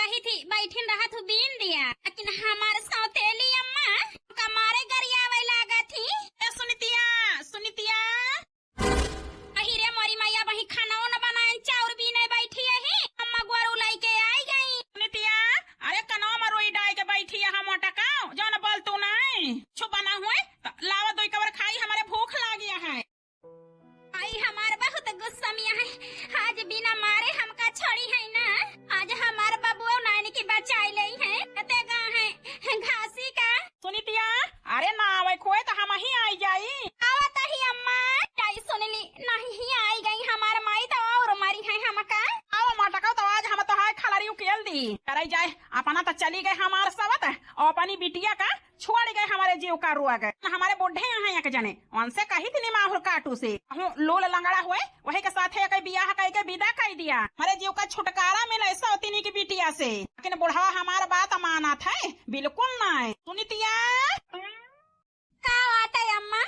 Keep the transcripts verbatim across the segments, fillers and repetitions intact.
कही थी, "बैठिन रहा तू बीन दिया।" लेकिन हमार सौतेली अम्मा का मारे गरियावे लागा थी। ए सुनितिया, सुनितिया। अही रे मोरी मैया, वही खाना न बनाए, चाउर बीने बैठी अही। अम्मा गोरू लइके आई गई। सुनितिया, अरे कनवा में रुई डाइ के बैठी है, हम मोटकाओ, जौन बोल तू नहीं। छु बना हुए, त लावा दोई कवर खाई, हमारे भूख लागिया है। आई हमार बहुत गुस्सा में है, आज बिना मारे हमका छोड़ी है ना। आज हमार बबुआ नानी की बचाई ले है, कते गा है घासी का। सुनितिया, अरे ना आवे खोए तो हम ही आई जाई। आवत ही अम्मा, जाई सुनली, नहीं ही आई गई हमार माई तो और मारी है हमका। आवा मोटका, तो आज हम तो हाय खलरी उकेल दी। करे जाए, अपना तो चली गए हमार सवत, और अपनी बिटिया का छोड़ गए हमारे जीव का रोग। हमारे बूढ़े यहाँ एक जने, उनसे कही थी माहुर काटू से, कहूँ लूल लंगड़ा हुए, वही के साथे एक बियाह कई के विदा कई दिया। हमारे जीव का छुटकारा मिले सौतिनी की बिटिया से। लेकिन बुढ़वा हमार बात मानत है, बिल्कुल नहीं। सुनितिया। का बात है अम्मा?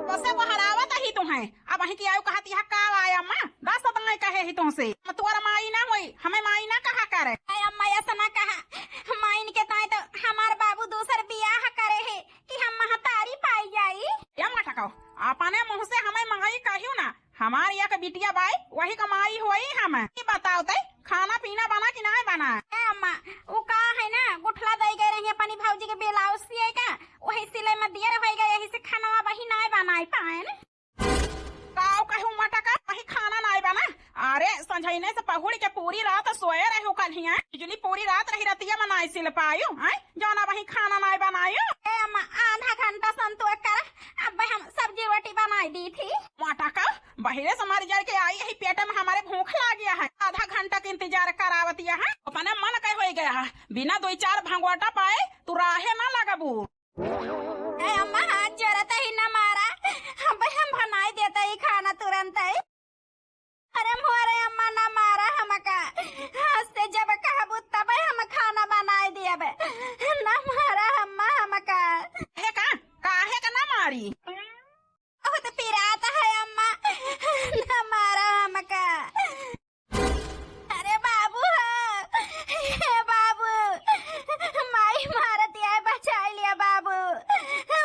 बसे बहरावत ही तुम्हें। अब वहीं की आयु कहत यह का आया अम्मा? दस दाएं कहे ही तुमसे। हम तोर माई ना होई, हमें माई ना कहा करे। अरे अम्मा, ऐसा ना कहा। माइन के ताई तो हमार बाबू दूसर बियाह करे है कि हम महतारी पाई जाई। या मोटकाओ, अपने मुँह से हमें माई कहियो ना। हमार एक बिटिया बाई, वही का माई होई हम। ई बताओ तई, खाना पीना बना कि नाय बना? ए अम्मा, उ का है ना, गुठला दई गए रही अपनी भौजी के ब्लाउज सिए का, वही सिलाई में देर होई गए, यही से खाना वही नाय बनाई पाएन। काऊ कहू मोटका, वही खाना नाय बना? अरे, संझइने से पहुड़ के पूरी रात सोए रहू कल हिया। बिजुली पूरी रात रही, रतिया में नाय सिल पायू, हैं? जौना वही खाना नाय बनायू। ए अम्मा, आधा घंटा संतोष कर, अब हम सब्जी रोटी बनाई दी थी। मोटका, बहिरे से मर जर के आई, यही पेट में हमारे भूख लागिया है। आधा घंटा के इंतजार करावतिया है। अपने मन के होई गया है। बिना दुई चार भंगोटा पाए, तू राहे ना लगबू। ए अम्मा, हाथ जोड़त ही ना मारा। हम, हम बनाई देता ही खाना तुरंत ही। अरे मोरे अम्मा, ना मारा हमका। आज से जब कहबू तब हम खाना बनाई देब। ना मारा अम्मा हमका। हे का? काहे का ना मारी? बहुत पिरात है अम्मा, ना मारा हमका। अरे बाबू हो, हे बाबू, माई मारत है, बचाई लिया बाबू,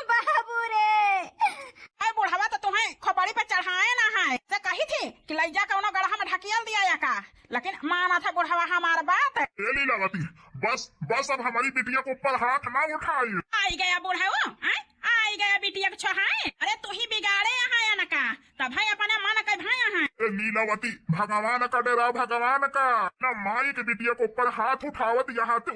बाबू रे। अरे बुढ़वा तो तुम्हें खोपड़ी पे चढ़ाए ना है, से कही थी कि लइजा कौनो गड़हा में ढकियल दिया या का, लेकिन माना था बुढ़वा हमार बात। ए लीलावती, बस, बस अब हमारी बिटिया के ऊपर हाथ ना उठाई। आई गया बुढ़ऊ, आय? आई गया बिटिया के छोहाए। अरे तू ही बिगाड़े यहाँ या न का? तब है अपने मन के भय हैं। ए लीलावती, भगवान का डरा, भगवान का। ना माई के बिटिया के ऊपर हाथ उठावत यहाँ तू,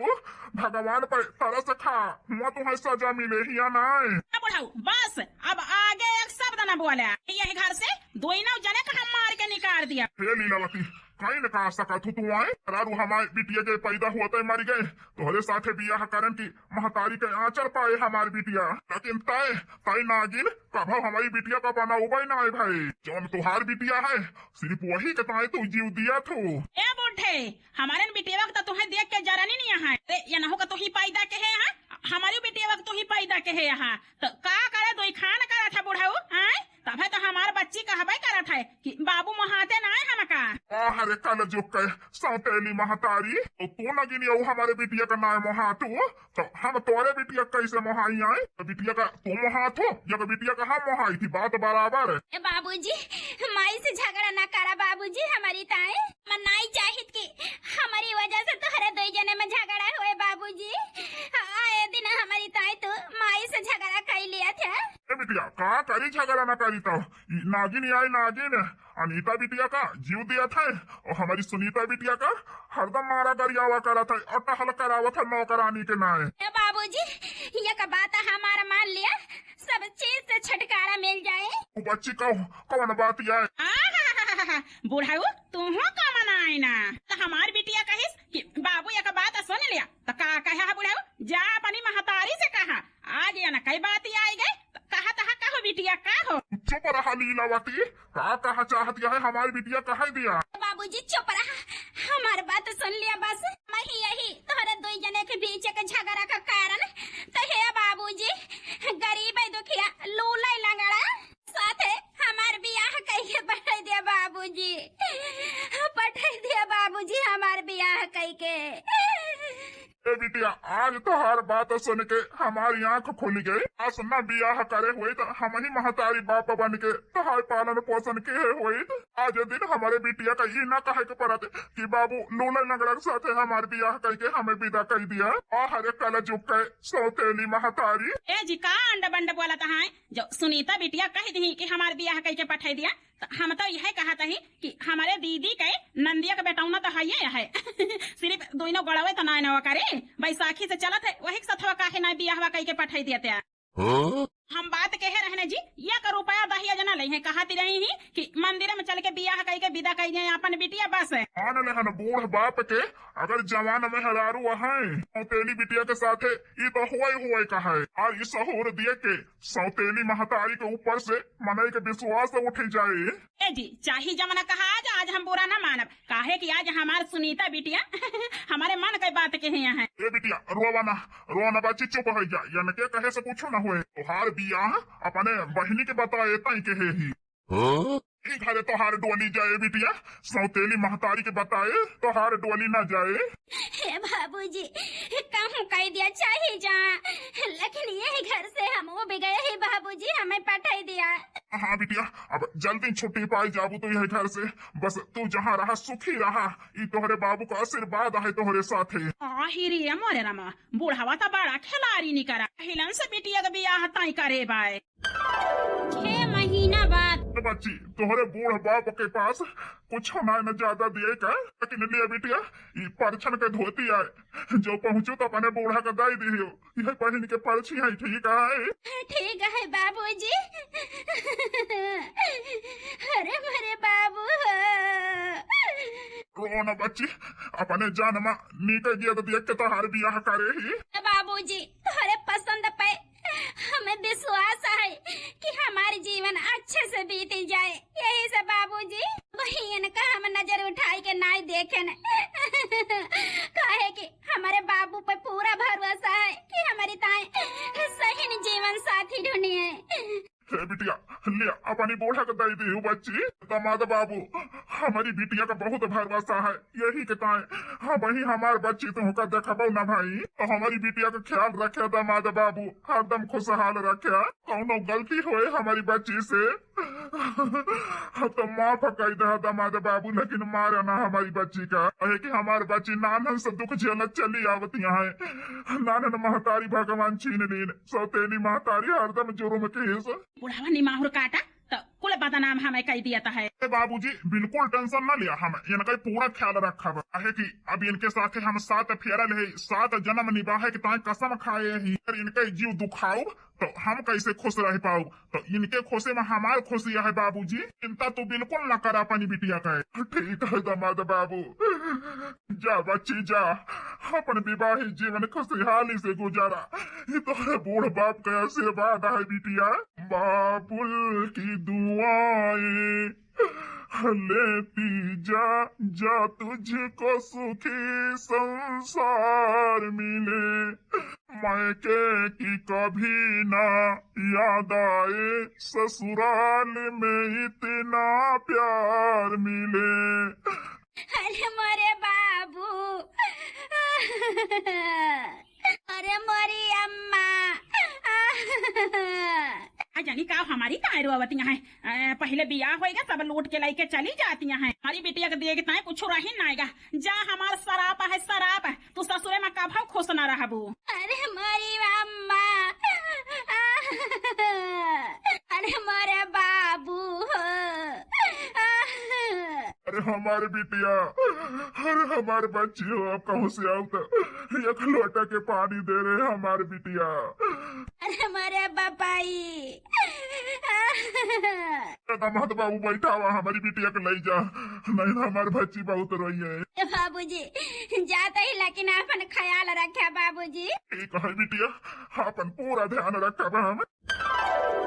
भगवान पे तरस खा, हुआ तुम्हें सजा मिले ही या नाय। ए बुढ़ऊ, बस अब आगे एक शब्द न बोला। यही घर से दोई नौ जने का हम मार के निकाल दिया। हे लीलावती, कहीं न कह सकत हूँ तू आए, रारू हमारे बिटिया के पैदा हुआ तय मर गए, तोहरे साथे बियाह करन की महतारी के आंचल पाए हमार बिटिया। लेकिन तय, तय नागिन, कभो हमारी बिटिया का बनाउबे ना है भाई। जौन तुहार बिटिया है, सिर्फ वही के ताए तू जीव दिया थू। ए बूढ़े, हमारे बिटिया वक्त तुम्हें देख के जरनी नहीं है। अरे, ये नहु का तू ही पैदा के है यहाँ, हमारी बिटिया वक्त तू ही पैदा के है यहाँ। तो का करे, दोई खान करा था बुढ़ऊ, आय? तभे तो हमार बच्ची कहबे करत है कि बाबू मोहाते ना है हमका। आह रे कल जुग के सौतेली महतारी, तो तू नगिनी अउ हमारे बिटिया का नाय मोहातू, तो हम तोरे बिटिया कैसे मोहाई आए? तो बिटिया का तू मोहात हो, या तो बिटिया का हम मोहाई थी, बात बराबर है। ए बाबूजी, माई से झगड़ा ना करा बाबूजी, हमारी ताए। मन नाई चाहित कि हमारी वजह से तोहरे दुई जने में झगड़ा हुए बाबूजी। आए दिन हमारी ताई तू माई से झगड़ा कर लिया था। ए बिटिया, का करी झगड़ा ना करी तो? ई नागिन आई नागिन, अनीता बिटिया का जीव दिया था और हमारी सुनीता बिटिया का हरदम मारा गरियावा करा था और टहल करावा था नौकरानी के नाए। ए बाबूजी, ये का बात हमारा मान लिया, सब चीज से छुटकारा मिल जाए। ओ बच्ची, कहो, कौन बात आए? आहाहाहा, बुढ़ऊ, तू हो का मनाए ना? तो हमार बिटिया कहिस कि बाबू एक बात सुन लिया, तो का कहा है बुढ़ऊ? जा अपनी महतारी से कहा, आज या न कई बात आई गए, तो कहा तहा कहो बिटिया का हो? चुप रहा लीलावती, का कहा चाहत है हमार बिटिया, कहे दिया। बाबूजी चुप रहा, हमार बात सुन लिया बस। मैं ही यही तोहरे दुई जने के बीच के झगड़ा का कारण, तो हे बाबूजी, गरीब है दुखिया, लूले लंगड़ा, साथे हमार बियाह कहिए पठाई दिया बाबूजी, पठाई दिया बाबूजी हमार बियाह कई के। ए बिटिया, आज तोहार बात सुन के हमारी आँख खुल गई। अस न बियाह करे होइत तो हम ही महतारी बाप बन के तोहार पालन पोषण के होइत। आज दिन हमारे बिटिया का ई ना कहे के पड़त कि बाबू लूला लंगड़ा के साथे हमार बियाह कई के हमें विदा कई दिया। आ हरे कल जुग के सौतेली महतारी। ए जी, का अंड बंड बोलत हैं? जो सुनीता बिटिया कह दी कि हमार बियाह कई के पठाई दिया, तो हम तो यह कहत ही कि हमारे दीदी के नंदिया के बेटौना तो हइये है। सिर्फ दोनों गड़वे तो नाय नवा करे, बैसाखी से चलत है, वही के सथवा काहे ना बियाहवा कई के पठाई देते हैं। हाँ? हम बात कहे रहने जी, एक रुपया दहेज ना लेहे, कहती रही ही कि मंदिर में चल के बियाह कई के विदा कई दिए अपन बिटिया बस। मान लेहन बूढ़ बाप के, अगर जवान मेहरारू है, सौतेली बिटिया के साथे, ई तो हुआ ही हुआ कहा है। और ई सहूर दिए के सौतेली महतारी के ऊपर से मनई के विश्वास उठ जाए। ए जी, चाही जमना कहा आज, आज हम बुरा ना मानब, काहे कि आज हमार सुनीता बिटिया हमारे मन के बात कहे हैं। ए बिटिया, रोवा ना, रोवा ना बच्ची, चुप हो जा, इनके कहे से कुछ ना हुए। तोहार बियाह अपने बहिनी के बताए तई कहे ही। हाँ? ई घरे तोहार डोली जाए बिटिया, सौतेली महतारी के बताए तोहार डोली ना जाए। हे बाबूजी, कहूँ कह दिया चाही जा, लेकिन यही घर से हम उब गए ही बाबूजी, हमें पठाई दिया। हाँ बिटिया, अब जल्दी छुट्टी पाई जाबू तू यही घर से। बस तू जहाँ रहा सुखी रहा, ई तोहरे बाबू का आशीर्वाद है तोहरे साथे। आही रे मोरे रामा, बुढ़ावा तो बड़ा खिलाड़ी निकरा, हिलन से बिटिया के बियाह तय करे बाय। छह महीना बाद। ए बच्ची, तोहरे बूढ़ बाप के पास कुछ ना न ज्यादा दिए का, लेकिन लिया बिटिया, ई परछन के धोती आए, जो पहुँचू तो अपने बूढ़ा के दाई दियो। यह पहिन के परछी है, ठीक है? ठीक है बाबूजी। अरे मोरे बाबू। रो न बच्ची, अपने जनमा नीके जियत देख के तोहार बियाह करे ही। बाबूजी, तोहरे पसंद पे हमें विश्वास है कि हमार जीवन अच्छे से बीत जाए, यही से बाबूजी वही इनका हम नजर उठाई के नाई देखेन। काहे कि हमारे बाबू पे पूरा भरोसा है कि हमारी ताई सही जीवन साथी ढूंढी है। हे बिटिया, ले अपनी बूढ़ा के दे दी बच्ची। दामाद बाबू, हमारी बिटिया का बहुत भरोसा है, यही के ताए हम ही हमार बच्ची तुमका देखबो ना भाई। तो हमारी बिटिया का ख्याल रखे दामाद बाबू, हरदम खुशहाल रखे। कौनो गलती होए हमारी बच्ची से तो माफ कर दे दामाद बाबू, लेकिन मारा ना हमारी बच्ची का। काहे कि हमार बच्ची नानन से दुख झेलत चली आवती है। नानन महतारी भगवान छीन लीन, सौतेली महतारी हरदम जुर्म के हिस्सा। बुढ़ावा निमाहुर काटा, तो कुल बदनाम हमें कह दिया है। ए बाबूजी, बिल्कुल tension ना लिया, हम इनका पूरा ख्याल रखब। काहे कि अब इनके साथे हम सात फेरल है, सात जन्म निभाए के ताए कसम खाए ही। अगर इनका जीव दुखाउब तो हम कैसे खुश रह पाउब? तो इनके खुशी में हमार खुशी है बाबूजी, चिंता तू बिल्कुल ना करा अपनी बिटिया का। ठीक है दामाद बाबू, जा बच्ची जा, अपन विवाहित जीवन खुशहाली से गुजारा। ये तोहरे बूढ़ बाप का आशीर्वाद है बिटिया। बाबुल की दुआएं लेती जा, जा तुझको सुखी संसार मिले। मायके की कभी ना याद आए, ससुराल में इतना प्यार मिले। अरे मोरे बाबू, अरे मोरी अम्मा। आ जानी का हमारी ताए रोवतिया हैं। अ, पहिले बियाह होएगा, सब लूट के लेके चली जातिया हैं। हमारी बिटिया के देख ताए कुछ रही ना आएगा। जा हमार सराप है, सराप। तू ससुरे में कभव खुश ना रहबू। अरे मोरी अम्मा। अरे मोरे बाबू। अरे हमार बिटिया, अरे हमार बच्ची हो, अब कहूँ से आउब तो एक लोटा के पानी दे रे हमार बिटिया। अरे मोरे बापाई। ए दामाद बाबू, बैठावा, हमारी बिटिया के ले जा, नहीं तो हमार बच्ची बहुत रोई है। ए बाबूजी, जाते ही लेकिन अपन ख्याल रखे बाबूजी। ठीक है बिटिया, अपन पूरा ध्यान रखब हम।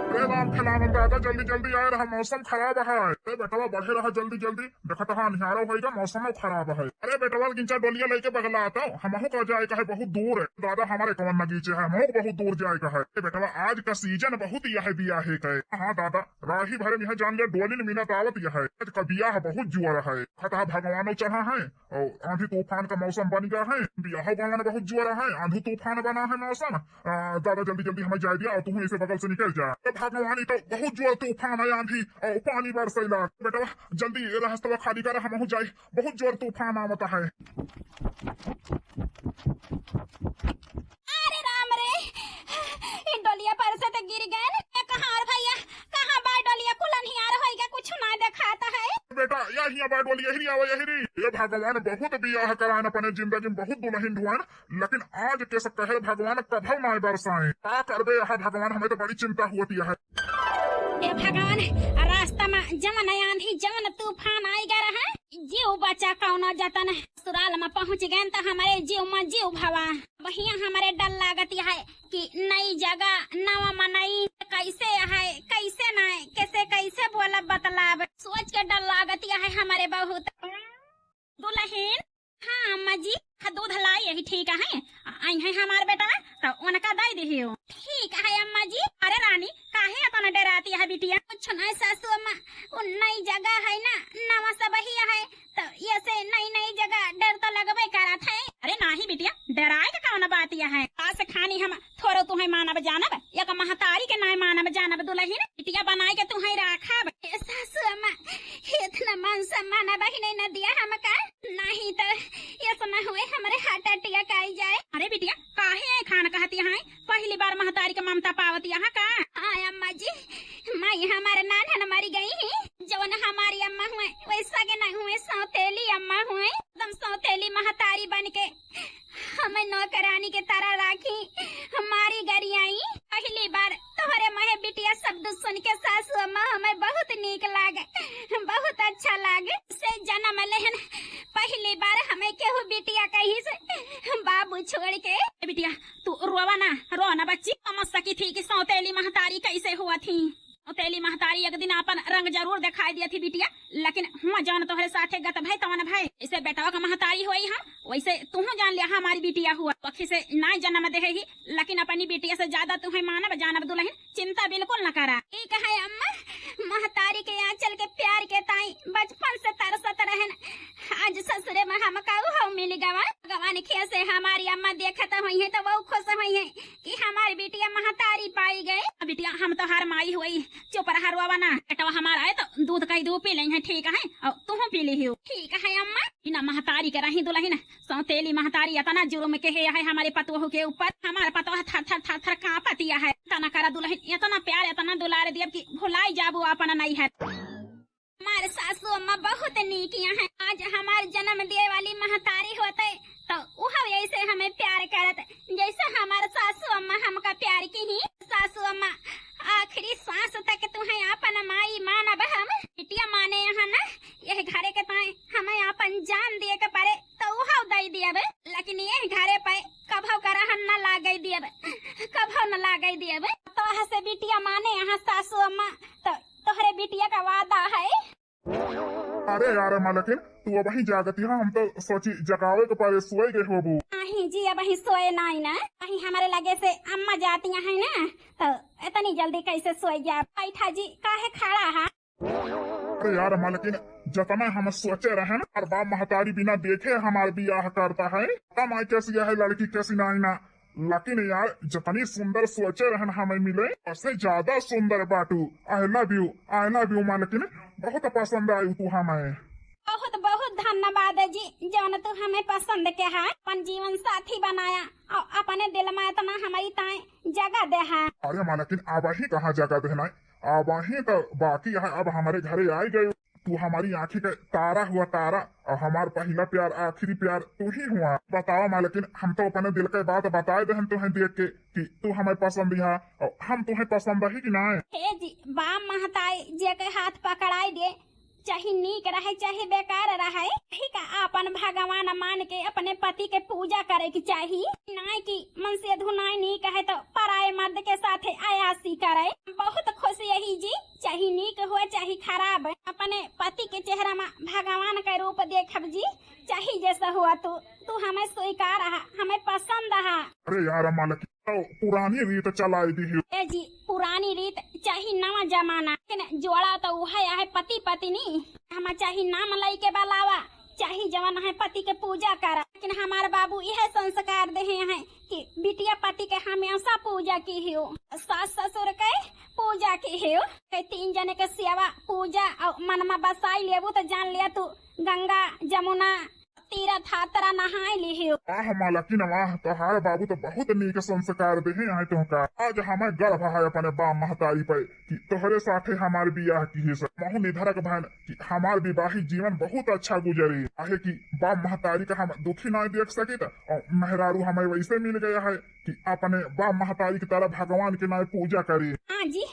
अरे राम खेलावन दादा, जल्दी जल्दी आए रहा, मौसम खराब है। अरे बेटवा बढ़े रहा जल्दी जल्दी, देखत हा अन्हारो होइगा, मौसमो खराब है। अरे बेटवा गिंचा डोलिया लेके बगला आता, हमहू का जाए का है, बहुत दूर है। दादा हमारे कवन नगीचे है, हमहू को बहुत दूर जाए का है। अरे बेटवा आज का सीजन बहुत यह है बियाहे का है। हाँ दादा, राही भरे में यहाँ जान लिया डोलिन मिनत आवत यह है। आज का बियाह बहुत जुआर है, खतहा भगवानो चढ़ा है। और आंधी तूफान का मौसम बन गया है, बियाह गाँव में बहुत जुआरा है, आंधी तूफान बना है मौसम। आ, दादा जल्दी जल्दी हमें जाए दिया और तू ऐसे बगल से निकल जा। ए भगवान, ई तो बहुत जोर तूफान है, आंधी और पानी बरसैला। बेटवा जल्दी ये रास्ता खाली कर, हम जाए, बहुत जोर तूफान आवता है। अरे राम रे, ई डोलिया पर से तो गिर गए। ए कहाँ रे भैया, कहाँ बा डोलिया? कुल अन्हियार होइगा, कुछ ना देखाता है। बेटा, यही बा डोलिया, यही आवा, यही री। ए भगवान, बहुत बियाह करायन अपने जिंदगी में, बहुत दुल्हन ढुआन, लेकिन आज के सब कहे भगवान कभव ना बरसाए। का करबे यहाँ भगवान, हमें तो बड़ी चिंता होती है। ए भगवान, रास्ता में जवन आंधी, जवन तूफान आइगा रहा, जीव बचा कौनो जतन। ससुराल में पहुँच गए तो हमारे जीव में जीव भवा। बहिया हमारे डर लागत है कि नई जगह, नवा मनई, कैसे है, कैसे ना, कैसे, कैसे बोलब बतलाब, सोच के डर लागत है हमारे बहुत। दुल्हन, हाँ अम्मा जी, हाँ, दूध लाई यही ठीक है, आई है हमार बेटा, तो उनका दे दिहियो। ठीक है अम्मा जी। अरे रानी, काहे अपन डराती है बिटिया? कुछ नहीं सासू अम्मा, उ नई जगह है ना, नवा सब ही है, तो ये से नई नई जगह डर तो लगबे करत है। अरे नाही बिटिया, डराए के कौन बात यह है? आज से खानी हम थोरो तुहै मानब जानब, एक महतारी के नाय मानब जानब दुल्हन, बिटिया बनाए के तुहै राखब। ए सासू अम्मा, इतना मान सम्मान बहिने न दिया हमका, नहीं तो ऐसा न हुए हमरे heart attack आई जाए। अरे बिटिया, काहे ऐ खान कहती हैं? पहली बार महतारी के ममता पावत यहाँ का? हाँ अम्मा जी, माई हमारे नानहन मरी गई ही, जवन हमारी अम्मा हुए वैसा के नहीं हुए, सौतेली अम्मा हुए, एकदम सौतेली महतारी बन के हमें नौकरानी के तरह राखी, हमारी गरियाई। पहली बार तोहरे मुँहे बिटिया शब्द सुन के सासू अम्मा हमें बहुत नीक लागे, बहुत अच्छा लागे। से जन्म लेहन पहली बार हमें केहू बिटिया कही से बाबू छोड़ के। ए बिटिया, तू रोवा ना, रो ना बच्ची। समझ सकी थी कि सौतेली महतारी कैसे हुआ थी। सौतेली महतारी एक दिन अपन रंग जरूर दिखाई दिया थी बिटिया, लेकिन हुआ जौन तोहरे साथे गत भय तवन भय। जैसे बेटवा का महतारी हुई हम, वैसे तू जान लिया हमारी बिटिया हुआ। पक्षी से ना जन्म दे ही, लेकिन अपनी बिटिया से ज्यादा तुहै मानब जानब दुल्हन, चिंता बिल्कुल न करा। ठीक है अम्मा, महतारी के आंचल के प्यार के ताई बचपन से तरसत रहन, आज ससुरे में हमका उहौ मिल गवा। भगवान खे से हमारी अम्मा देखत होइहैं तो वो खुश होइहैं कि हमारी बिटिया महतारी पाई गए। बिटिया, हम तो हर माई हुई, चुप रहा, रोवा ना। बेटवा हमारा है तो दूध कही दू पी लेइहैं, ठीक है, और तुहू पी लिहियो। ठीक है अम्मा। बिना महतारी के रही दुल्हन, सौतेली महतारी इतना जुर्म के है, है हमारे पतोह के ऊपर। हमार पतोह थर थर थर थर कांपतिया है। इतना करा दुल्हन, इतना प्यार, इतना दुलार दियब कि भुलाई जाबू अपन नैहर। हमार सासू अम्मा बहुत नीकिया है। आज हमार जन्म दिए वाली महतारी होते तो उह ऐसे हमें प्यार करत, जैसे हमार सासू अम्मा हमका प्यार की ही। सासू अम्मा, आखिरी सांस तक तुहै आपन माई मानब हम। बिटिया माने यहाँ ना, यह घरे के ताई हमें आपन जान दिए के पड़े तो उहौ दे दियब, लेकिन यह घरे पे कभौ करहन न लागे दियब, कभौ न लागे दियब। तो से बिटिया माने यहाँ सासू अम्मा, तो तोहरे बिटिया का वादा है। अरे यार मालकिन, तू अबहीं जागती है, हम तो सोची जगावे के परे सोए गए होबू। नहीं जी, अबहीं सोए नाई ना, अबहीं हमारे लगे से अम्मा जातिया है ना, तो इतनी जल्दी कैसे सोए गया? बैठा जी, काहे खड़ा है? अरे यार मालकिन, जतना हम सोचे रहे ना, और बाप महतारी बिना देखे हमार बियाह करता है, पता नहीं कैसी है लड़की, कैसी नाई ना। लेकिन यार, जतनी सुंदर सोचे रहन हमें मिले, उससे ज्यादा सुंदर बाटू। I love you, I love you मालकिन, बहुत पसंद आयु तू हमें। बहुत बहुत धन्यवाद जी, जौन तू हमें पसंद के है, अपन जीवन साथी बनाया और अपने दिल में इतना हमारी ताए जगह दे है। अरे मालकिन, अब ही कहाँ जगह देना है, अब ही तो बाकी है, अब हमारे घरे आ गए। तू हमारी आँखी के तारा हुआ तारा, और हमार पहिला प्यार, आखिरी प्यार तू ही हुआ। बतावा मालकिन, हम तो अपने दिल के बात बताए देहन तुहें देख के कि तू हमें पसंद है और हम तुहें पसंद ही कि नाय। हे जी, बाप महताई जे के हाथ पकड़ाई दे, चाहे नीक रहे, चाहे बेकार रहे, ठीक है, आपन भगवान मान के अपने पति के पूजा करे के चाही। नाय कि मन से अधुनाय नीक है तो पराए मर्द के साथे अयासी करे। बहुत खुश यही जी, चाहे नीक हो चाहे खराब, अपने पति के चेहरा में भगवान के रूप देखब जी। चाहे जैसा हुआ तू, तू हमें स्वीकार है, हमें पसंद है। अरे यार मालकिन, तो पुरानी रीत चलाई दी हो। ए जी, पुरानी रीत चाहे नवा जमाना, लेकिन जोड़ा तो वह है पति पत्नी। हम चाहे नाम लई के बलावा, चाहे जवन है पति के पूजा करा, लेकिन हमार बाबू यह संस्कार देहे हैं कि बिटिया पति के हमेशा पूजा की हो, सास ससुर के पूजा की हो। के तीन जने के सेवा पूजा और मन में बसाई लेबू तो जान लिया तू गंगा जमुना तीरथ यात्रा नहाए लिहियो। वाह मालकिन वाह, तोहार बाबू तो बहुत नीक संस्कार देहे हैं तुमका। आज हमें गर्व है अपने बाप महतारी पे कि तोहरे साथे हमार बियाह की है। महू निधरक भैन कि हमार विवाहित जीवन बहुत अच्छा गुजरे। काहे कि बाप महतारी का हम दुखी ना देख सकित और मेहरारू हमें वैसे मिल गया है कि अपने बाप महतारी की तरह भगवान के नाय पूजा करी। हाँ जी,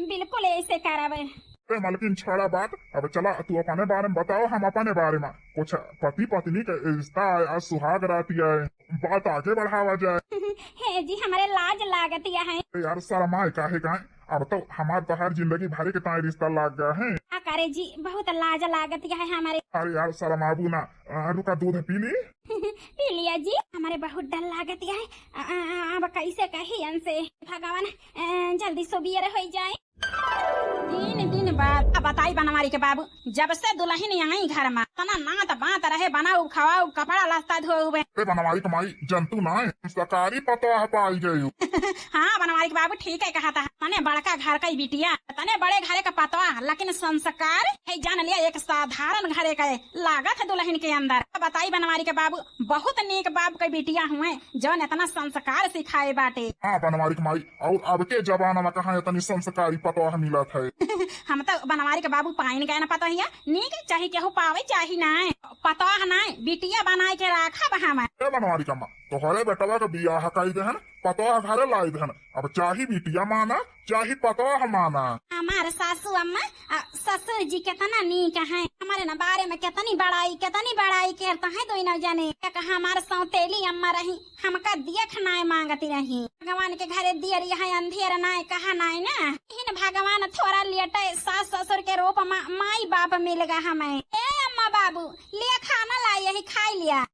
बिल्कुल ऐसे करब। अरे मालकिन, छोड़ा बात, अब चला तू अपने बारे में बताओ, हम अपने बारे में। कुछ पति पत्नी का रिश्ता है, आज सुहाग रात है, बात आगे बढ़ावा जाए। हे जी, हमारे लाज लागत है। अरे यार, शर्माए काहे काहे, अब तो हमार तोहार जिंदगी भरे के ताई रिश्ता लाग गया है। का करे जी, बहुत लाज लागत है हमारे। अरे यार, शर्माबू ना, आ, रुका, दूध पी ली। पी लिया जी, हमारे बहुत डर लागत है। आ, आ, आ, अब कैसे कही इनसे, भगवान, आ, जल्दी सुबियर हो जाए। तीन दिन बाद अब बताई बनवारी के बाबू, जब से दुलहिन आई घर में, तना नात बात रहे, बनाऊ खवाऊ, कपड़ा लत्ता धोऊ। ए बनवारी के माई, जंतु ना है, संस्कारी पतोह पाई गयू। हाँ बनवारी के बाबू, ठीक है कहा था, तने बड़का घर का ही बिटिया, तने बड़े घरे का पतोह, लेकिन संस्कार है, जान लिया एक साधारण घरे का है, लागत है दुलहिन के अंदर। अब बताई बनवारी के बाबू, बहुत नेक बाप के बिटिया हुए, जौन इतना संस्कार सिखाए बाटे। हाँ बनवारी के माई, और अब के जमाना में कहाँ इतनी संस्कारी पतोह मिलत है। हम तो बनवारी के बाबू पाइन गए न पतोहिया, नीक चाही केहू पावे चाही नाय, पतोह नाय, बिटिया बनाए के राखब हम। ए बनवारी के अम्मा, तोहरे बेटवा के बियाह कई देहन, पतोह घरे लाई देहन, अब चाही बिटिया माना, चाही पतोह माना। हमार सासू अम्मा आ ससुर जी कितना नीक हैं, हमारे न बारे में कितनी बड़ाई, कितनी बड़ाई करता है दोनों जने। एक हमार सौतेली अम्मा रही, हमका देख नाय मांगती रही। भगवान के घरे दियर यहाँ अंधेर नाय कहा नाय ना। इहन भगवान थोड़ा लेटे सास ससुर के रूप में माई बाप मिल गा हमें। ए अम्मा बाबू, लिया खाना लाई, यही खाई लिया।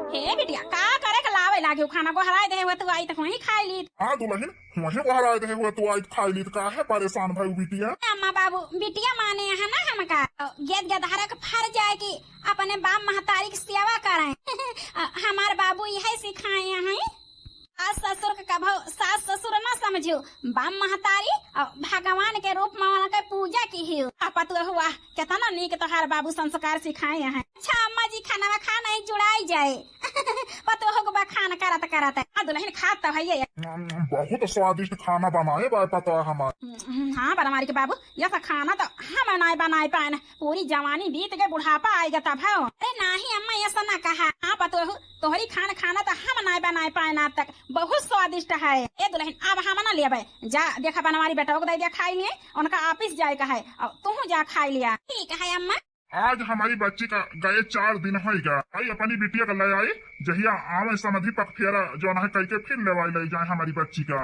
हे बिटिया, का करे के लावे लागे खाना? गोहराए दे हुए तू आई त वहीं खाई ली। हाँ दुलहिन, वहीं गोहराए दे हुए तू आई खाई ली, त काहे परेशान भई बिटिया? अम्मा बाबू, बिटिया माने है ना हमका, गेद गेदहरा के फर जाए कि अपने बाप महतारी की सेवा करें। अ, हमार बाबू यही सिखाए हैं। सास ससुर के कभो सास ससुर ना समझियो, बाप महतारी और भगवान के रूप में उनके पूजा की हियो। आ पतोह हुआ, कितना नीक तोहार बाबू संस्कार सिखाए हैं। अच्छा अम्मा जी, खाना खा नहीं जुड़ाई जाए। पतोह को बखान करत करत। आ दुलहिन, खात तो है ये। हम्म, बहुत स्वादिष्ट खाना बनाए बा पतोह हमार। हम्म, हाँ बनवारी के बाबू, यह सब खाना तो हम नाय बनाए पाए ना, पूरी जवानी बीत के बुढ़ापा आएगा तब हो। अरे नाही अम्मा, ऐसा ना कहा। हाँ पतोह, तोहरी खान खाना तो हम नाय बनाए पाए ना तक, बहुत स्वादिष्ट है। ए दुलहिन, अब हम ना लेबे, जा देखा बनवारी बेटवा को दे दिया खाई लिए, उनका ऑफिस जाए का है, अब तू जा खाई लिया। ठीक है अम्मा। आज हमारी बच्ची का गए चार दिन होइगा। आई अपनी बिटिया का ले आई, जहिया आवे समधी पक फेरा जौन है कई के फिर लेवाई ले जाए हमारी बच्ची का।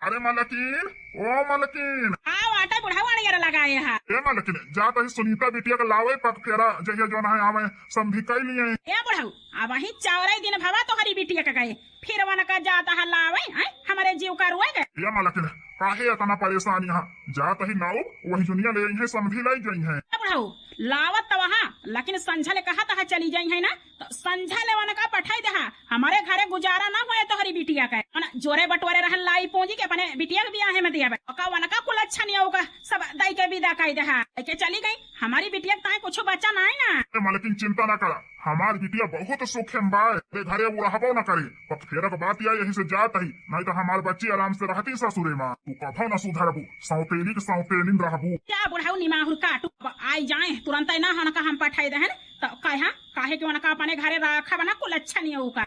अरे मलकिन, ओ मलकिन। हाँ, वाटा बुढ़ावा यार लगाए हा। ए मलकिन, जा तही सुनीता बिटिया का लावे पक फेरा जहिया जौन है आवे समधी कई लिए। ए बुढ़ऊ, अब वही चावरे दिन भवा तोहरी बिटिया का गए, फिर वनका जाता है लावे, हैं? हमारे जीव का रुए गए। ए मलकिन, काहे इतना परेशान यहाँ? जा तही लाओ, वही जुनिया ले आई है, समधी लाई गई है। ए बुढ़ऊ, लावत तो वहाँ, लेकिन संझा ले कहा तहा चली जाई है ना, तो संझा ले वनका पठाई देहा। हमारे घरे गुजारा ना होए तोहरी बिटिया के। वना जोरे बटोरे रहन लाई पूंजी के अपने बिटिया के बियाहे में दिया बे। ओका वनका कुल अच्छा नहीं होगा, सब दाई के विदा कई देहा। दाई के चली गई, हमारी बिटिया के ताए कुछ बचा ना है ना। ए मलकिन चिंता ना करा, हमार बिटिया बहुत सुख में बा। ए घरे वो रहबो ना करे। पक फेरा के बात या यही से जात ही, नहीं तो हमार बच्ची आराम से रहती ससुरे माँ। तू कभो ना सुधरबू, सौतेली के सौतेलिन रहबू। क्या बुढ़ऊ निमाहुर काटू, अब आई जाए तुरंत ना हनका हम पठाई देहन, तो कहा काहे कि उनका अपने घरे राखब ना कुल अच्छा नहीं होगा।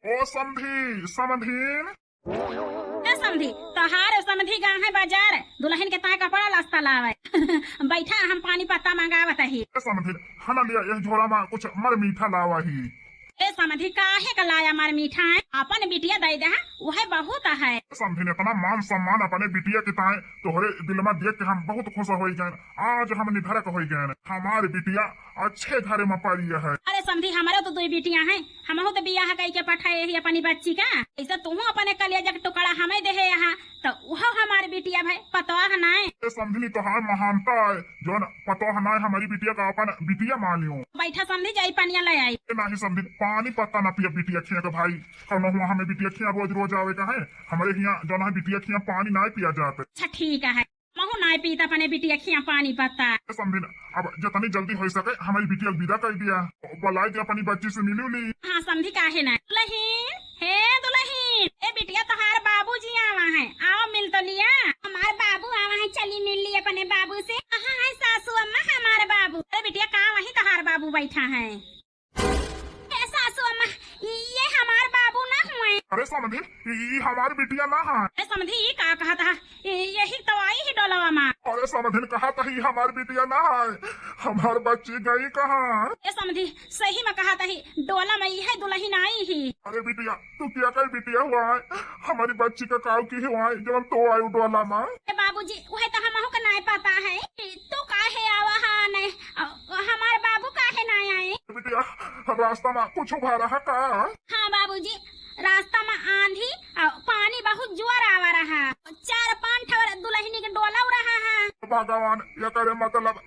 ओ समधी, समधीन। ए समधी, तोहार समधी गा है बाजार, दुलहिन के ताय कपड़ा लस्ता लावे। बैठा, हम पानी पत्ता मंगावत ही। ए समधी, हना लिया, यह झोरा मा कुछ मर मीठा लावा ही। ए समधी, काहे का लाया मर मीठा है? अपन बिटिया दइ देहा, उहे बहुत है। ए समधी, इतना मान सम्मान अपने बिटिया के ताय तोहरे दिल मा देख के हम बहुत खुश होइ गए। आज हम निधड़क होइ गए। हमार बिटिया अच्छे घर मा पड़ी है। अरे समधी, हमरे तो दुई बिटिया हैं, हमहू तो बियाह कई के पठाए ही अपनी बच्ची का। ऐसे तुहू अपने कलेजा के टुकड़ा हमें देहे यहाँ, तो उहो हमार बिटिया भाई पतोह नाय। ए समधिनी, तोहार महानता है, जौन पतोह नाय हमारी बिटिया का अपन बिटिया मानियो। बैठा समधी, जाई पनिया ले आई। ए नाही समधी, पानी पत्ता ना पिया बिटिया खिया के भाई। कौनो हुआ हमें बिटिया खिया रोज रोज आवे का है, हमारे हिया जौन है बिटिया खिया पानी ना पिया जाते। अच्छा ठीक है, महू नाय पीत अपने बिटिया खिया पानी पत्ता। ए समधिन, अब जितनी जल्दी होइ सके हमारी बिटिया के विदा कइ दिया। बुलाइ दे अपनी बच्ची से मिली उली। हाँ समधी, काहे ना। दुलहिन, हे दुलहिन, ए बिटिया तोहार बाबूजी आवा है, आवा मिल तो लिया। हमार बाबू आवा है, चली मिल ली अपने बाबू से। कहाँ है सासू अम्मा हमार बाबू? अरे बिटिया, का वहीं तोहार बाबू बैठा है? ए सासू अम्मा, ये हमार बाबू ना हुए। अरे समधिन, ई हमार बिटिया ना है। ए समधी, ई का कहत है? ई यही तो आई ही डोलवा मा। अरे समधिन, कहत ही हमार बिटिया ना है, हमार बच्ची गई कहाँ? ए समधी, सही मा कहत ही, डोला मा इहे दुलहिन आई ही। अरे बिटिया, तू का कई बिटिया हुआ है, हमारी बच्ची का काव की हुआ है, जब तो आयु डोला मा। ए बाबूजी, उहे तो हमहू का नाय पता है। तू काहे आवा हा नहीं? अ, हमार बाबू काहे ना आए? बिटिया, रास्ता मा कुछ भा रहा का? हाँ बाबूजी, रास्ता मा आंधी अ पानी बहुत जोर आवा रहा। चार पांच ठवर दुलहिनी के डोला रहा है। भगवान, ये करे मतलब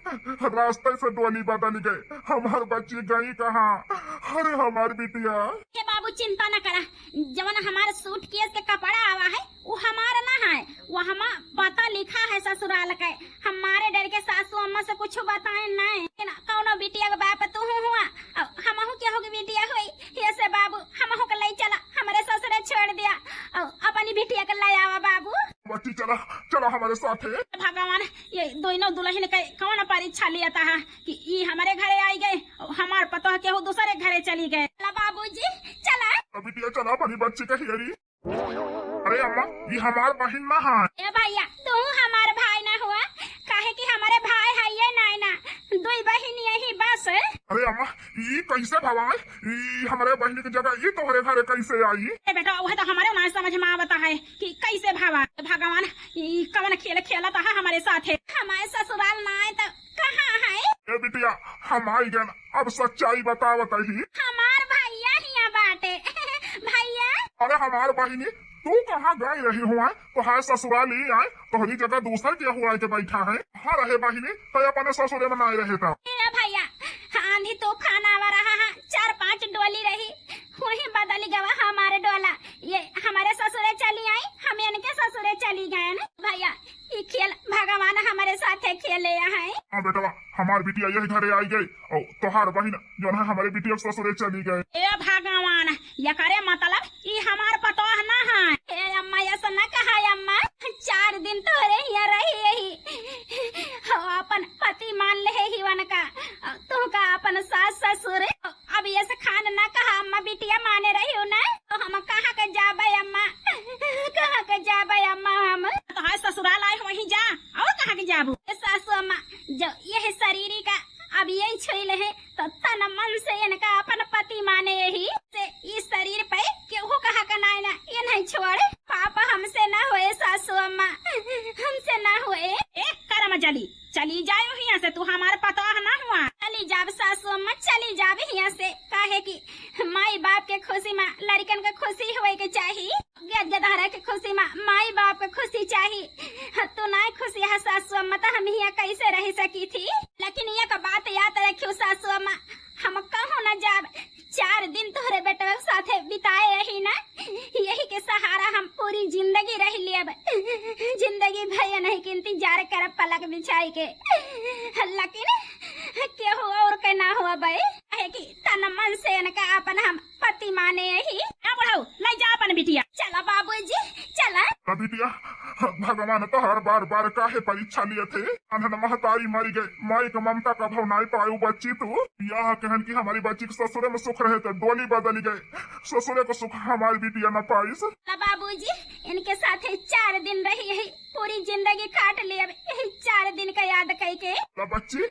रास्ते से डोली बदल गए। हमार बच्ची गई कहाँ? अरे हमार बिटिया। हे बाबू, चिंता न करा, जवन हमार सूटकेस के कपड़ा आवा है, वो हमार ना है, वो हमार पता लिखा है ससुराल के। हमारे डर के सासू अम्मा से कुछ बताए नहीं। ना, कौनो बिटिया के बाप तू हुआ, अउ हमहू केहू के बिटिया हुई, ये से बाबू, हमहू के ले चला, हमारे ससुरे छोड़ दिया, अउ अपनी बिटिया के ले आवा बाबू। बच्ची चला, चला हमारे साथे। भगवान, ये दोनों दुलहिन के कौन परीक्षा लिया था कि ई हमारे घरे आई गए, अउ हमार पतोह केहू दूसरे घरे चली गए। चला बाबूजी, चला। बिटिया चला, अपनी बच्ची का हियरी। अरे अम्मा, ये हमार बहिन ना है। ए भैया, तू हमार भाई ना हुआ, काहे कि हमारे भाई है ये नाय ना, दुई बहिन यही बस। अरे अम्मा, ये कैसे भवाई? ये हमारे बहिन की जगह ये तोहरे घरे कैसे आई? ए बेटा, वह तो हमारे ना समझ मा आवता है कि कैसे भवा। भगवान, ये कवन खेल खेलता है हमारे साथे? हमारे ससुराल ना आए तो कहाँ है? ए बिटिया, हम आई गन, अब सच्चाई बतावत ही। हमार भैया हिया बाटे। भैया। अरे हमार बहिनी, तू कहाँ गई रही हुआ? तोहार ससुराल ही आए, तोहरी जगह दूसर के हुआ के बैठा है। हाँ रहे बहिनी, तो अपने ससुरे में ना रहे तो। ए भैया, आंधी तूफान आवा रहा है, चार पांच डोली रही, वही बदल गवा हमारे डोला। ये हमारे ससुरे चली आई, हम इनके ससुरे चली गए ना भैया। ई खेल भगवान हमारे साथे खेले हैं। हाँ बेटवा, हमार बिटिया यही घरे आई गई, और तोहार बहिन जौन है हमारे बिटिया के ससुरे चली गए। ए भगवान, एकरे मतलब ई हमार पतोह ना है। ए अम्मा, ऐसा ना कहा अम्मा, चार दिन तोहरे हिया रही यही, हो अपन पति मान ले ही वनका, तुहका अपन सास ससुर। अब ये से खान ना कहा अम्मा, बिटिया माने रही हो ना, तो हम कहाँ के जाबे अम्मा, कहाँ के जाबे अम्मा हम? तो हाय ससुराल आए हो वहीं जा, और कहाँ के जाबू? ए सासू अम्मा, जो यह शरीर का अब ये छुई ले है, तो तन मन से इनका अपन पति माने यही से इस शरीर पे केहू कहा का नाय ना, ये नहीं छोड़। पाप हमसे ना होए सासू अम्मा, हमसे ना होए। ए करम जली, चली जायो हियां से, तू हमार पतोह ना हुआ। चली जाब सासू अम्मा, चली जाब हियां से, काहे कि माई बाप के खुशी मा लड़कन के खुशी होए के चाही, गद गदहरा के खुशी मा माई बाप के खुशी चाही। तू ना खुशी है सासू अम्मा, तो हम हियां कैसे रह सकी थी? लेकिन एक बात याद रखियो सासू अम्मा, हम कहूँ ना जाब, चार दिन तोहरे बेटवा के साथे बिताए रही ना, यही के सहारा हम पूरी जिंदगी रह लेब। जिंदगी भैया नहीं के इंतजार करब पलक बिछाई के, लेकिन केहू और के ना होबे, काहे कि तन मन से इनका अपन हम पति माने यही। ए बुढ़ऊ, ले जा अपन बिटिया। चला बाबूजी, चला। बिटिया, भगवान तोहार बार बार काहे परीक्षा लियत है? अनहन महतारी मरि गए, माई क ममता कभउ नाई पायू बच्ची तू। बियाह कहन कि हमरी बच्ची क ससुरे में सुख रहे त डोली बदलि गए, ससुरे क सुख हमार बिटिया न पाइस। ना बाबूजी, इनके साथे चार दिन रही यही, पूरी जिंदगी काट ली अब यही चार दिन क याद कइके। ला बच्ची,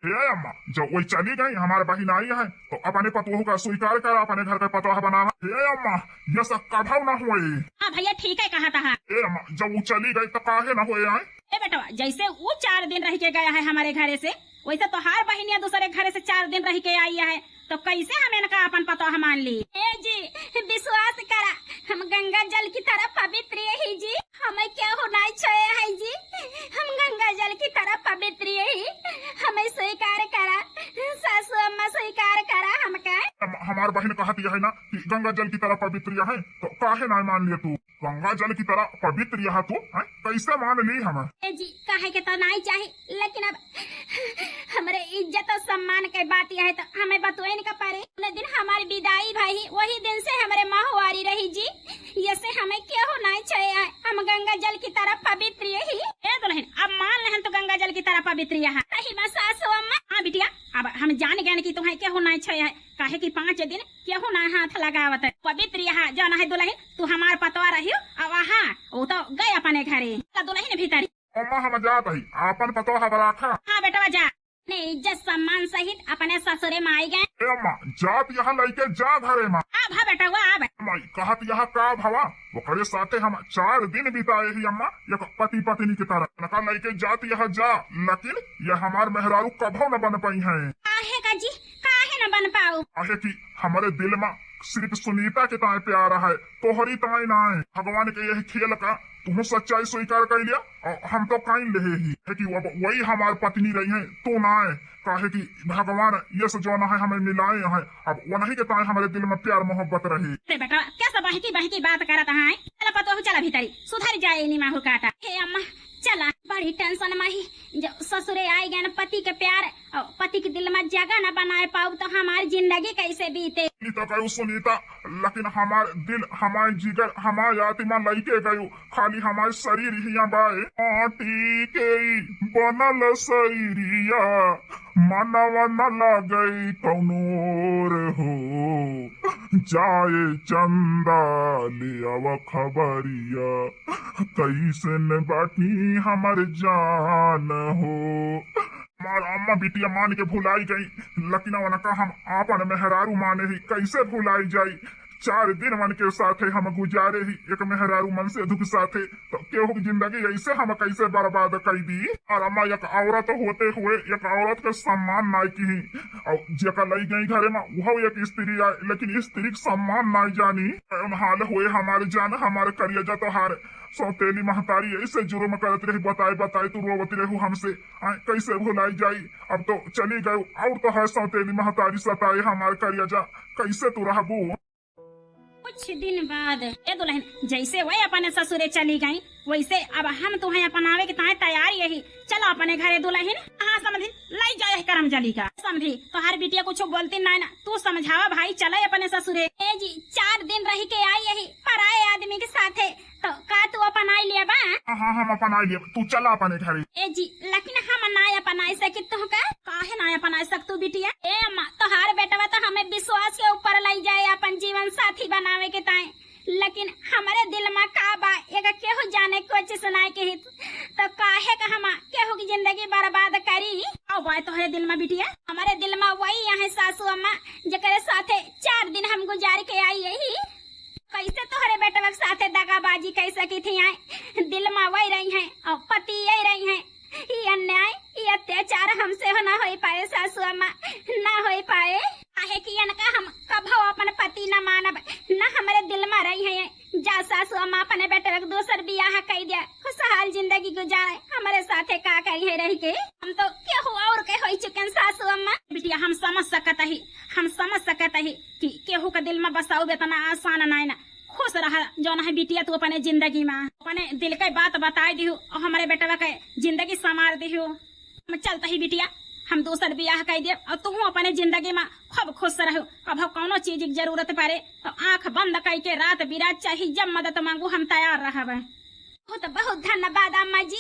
हे अम्मा, जब वही चली गई, हमार बहिन आई है, तो अपने पतोह का स्वीकार करा, अपने घर क पतोह बनावा। हे अम्मा, ये सब कभउ न होए। हाँ भइया, ठीक है कहा तहा। हे अम्मा, जब वो चली गई तो काहे न होए आए? ए बेटवा, जैसे वो चार दिन रहिके गया है हमरे घरे से, वैसे तोहार बहिनिया दूसरे घरे से चार दिन रहिके आई है, तो कैसे हम इनका अपन पतोह मान ली? ए जी, विश्वास करा, हम गंगा जल की तरह पवित्र यही जी, हमें केहू नाई छोए है जी, हम गंगा जल की तरह पवित्र यही, हमें स्वीकार करा, सासू अम्मा स्वीकार करा हमका। हम, हमार बहिन कहत यह है ना कि गंगा जल की तरह पवित्र यह है, तो काहे नाई मान लिया तू? गंगा जल की तरह पवित्र यह तू, हैं? कैसे मान ली हम? ए जी, काहे के तो नाई चाही, लेकिन अब हमरे इज्जत और सम्मान के बात यह है तो हमें बतोइन का परे। उन्हें दिन हमारी विदाई भई, वही दिन से हमरे माहवारी रही जी। ये से हमें केहू नाई छोए है, हम गंगा जल की तरह पवित्र यही। ए दुलहिन, अब मान लेहन तो गंगा जल की तरह पवित्र यह। सही बा सासू अम्मा। हाँ बिटिया, अब हम जान गए कि तुम्हें केहू नाई छोए है, काहे कि पाँच दिन केहू ना हाथ लगावत है। पवित्र यह जौन है दुलहिन, तू हमार पतोह रहियो। अब हाँ, वो तो गए अपने घरे। ला दुलहिन भीतरी। अम्मा, हम जात हई, आपन पतोह अब राखा। हाँ बेटवा जा, अपने इज्जत सम्मान सहित अपने ससुरे में आई गए। ए अम्मा, जात यह लइके जा घरे में। आब हा बेटवा आब। अम्मा, कहत यह का भवा, ओकरे साथे हम चार दिन बिताए ही अम्मा, एक पति पत्नी की तरह। उनका लइके जात यह जा, लेकिन यह हमार मेहरारू कभो न बन पाई है। काहे का जी, काहे न बन पाऊ? काहे कि हमरे दिल में सिर्फ सुनीता के ताए प्यार है, तोहरी ताए नाए। भगवान के यह खेल का तुहूँ सच्चाई स्वीकार कर लिया और हम तो काइन लेहे ही है कि अब वही हमार पत्नी रही है, तू नाए। काहे कि भगवान ये से जौन है हमें मिलाए हैं, अब वही के ताए हमारे दिल में प्यार मोहब्बत रहे। अरे बेटा, कैसा बहकी बहकी बात करत है? चला पतोहू, चला भीतरी, सुधर जाए इनी माहू काटा। हे अम्मा, चला, बड़ी टेंशन में ही, जो ससुरे आई गए न पति के प्यार और पति के दिल में जगह न बनाए पाऊ तो हमार जिंदगी कैसे बीते? ई तो कहू सुनीता, लेकिन हमार दिल, हमार जिगर, हमार आत्मा लइके गयू, खाली हमार शरीर हिया बाए। माटी के बनल शरीरिया, मनवा न लागई कौनो ओर हो। जाए चंदा ले आवा खबरिया, कैसन बाटी हमर जान हो। हमार अम्मा बिटिया मान के भुलाई गई, लेकिन उनका हम आपन मेहरारू माने ही, कैसे भुलाई जाई? चार दिन मन के साथे हम गुजारे ही, एक मेहरारू मन से दुख साथे, तो केहू की जिंदगी ऐसे हम कैसे बर्बाद कर दी? और अम्मा एक औरत होते हुए एक औरत के सम्मान नाई की, और जेका लई गई घरे में, वह एक स्त्री आए, लेकिन स्त्री के सम्मान नाई जानी। कौन हाल हुए हमारे जान, हमारे करिया जा तोहार। सौतेली महतारी ऐसे जुर्म करत रही, बताए बताए तू रोवत रहू हमसे। आए, कैसे भुलाई जाई? अब तो चली गई, और तो है सौतेली महतारी सताए हमार करिया जा, कैसे तू रहबू? कुछ दिन बाद, ए दुलहिन, जैसे वह अपने ससुरे चली गई, वैसे अब हम तुहें अपनावे के ताए तैयार यही। चला अपने घरे दुलहिन। हाँ समधी, लई जाए करम जली का। समधी, तोहार बिटिया कुछ बोलती नाई ना, तू समझावा भाई, चले अपने ससुरे। ए जी, चार दिन रही के आई यही पराए आदमी के साथे, तो का तू अपनाई लेबा? हाँ, हाँ, हम अपनाई लेब, तू चला अपने घरे। ए जी, लेकिन हम ना अपनाई सकी तुहका। काहे ना अपनाई सक तू बिटिया? ए अम्मा, तोहार बेटवा तो हमें विश्वास के ऊपर लई जाए अपन जीवन साथी बनावे के ताए, लेकिन हमरे दिल में का बा, एका केहू जाने कोशिश नाई किहित, तो काहे का हम केहू की जिंदगी बर्बाद करी? का बाय तोहरे दिल में बिटिया? हमरे दिल में वही है सासू अम्मा, जेकरे साथे चार दिन हम गुजार के आई यही। कैसे तोहरे बेटवा के साथे दगाबाजी कई सकी थी? आए दिल में वही रही हैं और पति यही रही हैं। ई अन्याय, ई अत्याचार हमसे हो ना होई पाए सासू अम्मा, ना होई पाए। काहे कि इनका हम कभो अपन पति न मानब, न हमरे दिल में रही हैं। जा सासू अम्मा, अपने बेटवा के दूसर बियाह कई दिया, खुशहाल जिंदगी गुजारे, हमरे साथे का करी है रह के? हम तो केहू और के होई चुकन सासू अम्मा। बिटिया, हम समझ सकत ही, हम समझ सकत ही कि केहू के दिल में बसाऊ इतना आसान नाय ना। खुश रहा जौन है बिटिया, तू अपने जिंदगी में अपने दिल के बात बताई दिहू और हमरे बेटवा के जिंदगी संवार दिहू। हम चलत ही बिटिया, हम दूसर बियाह कई देब और तुहू अपने जिंदगी में खूब खुश रहू। अब कौनो चीज की जरूरत पड़े तो आंख बंद कई के रात बिरात चाहे जब मदद मांगू, हम तैयार रहब। वो तो बहुत धन्यवाद अम्मा जी,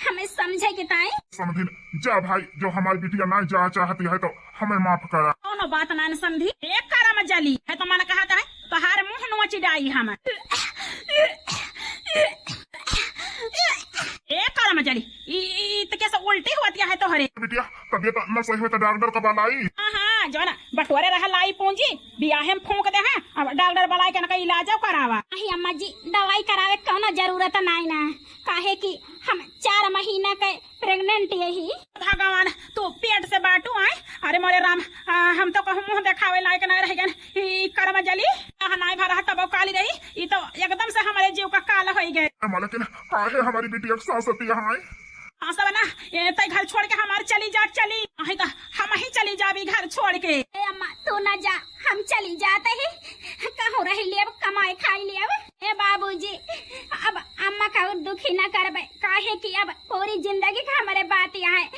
हमें समझे के ताई। समधिन, जा भाई, जो हमारी बिटिया ना जा चाहती है तो हमें माफ करा। कौनो बात ना समधी, एक करम जली है तो मन कहत है तोहार मुंह नोच डाई हम। ए करम जली, ई, ई, ई तो कैसे उल्टी होती है तोहरे? बिटिया, तबियत न सही हो तो डॉक्टर का बुलाई। हाँ, हाँ, जो ना बटोरे रहा लाई पूंजी, बियाहे में फूंक दे हैं, अब डॉक्टर बुलाए के ना कहीं इलाज करावा। अही अम्मा जी, दवाई करावे कौनो जरूरत नाई ना, काहे कि हम चार महीना के प्रेग्नेंट यही। भगवान, तू पेट से बाटू आए। अरे मोरे राम, आ, हम तो कहूँ मुंह देखावे लायक ना रह गए। ई करम जली, कहाँ नाई भरा तब काली रही, ई तो एकदम से हमारे जीव का काल हो गए। मलकिन, काहे हमारी बिटिया के साथ सती यहाँ आए? हाँ, सब ना, ए, तै घर छोड़ के हमार चली जा, चली। अही तो हम ही चली जाबी घर छोड़ के। ए अम्मा, तू ना जा, हम चली जाते ही। कहूँ रही लेब, कमाई खाई लेब। ए बाबूजी, अब अम्मा का और दुखी ना करबे, काहे कि अब पूरी जिंदगी का हमारे बात यहाँ है।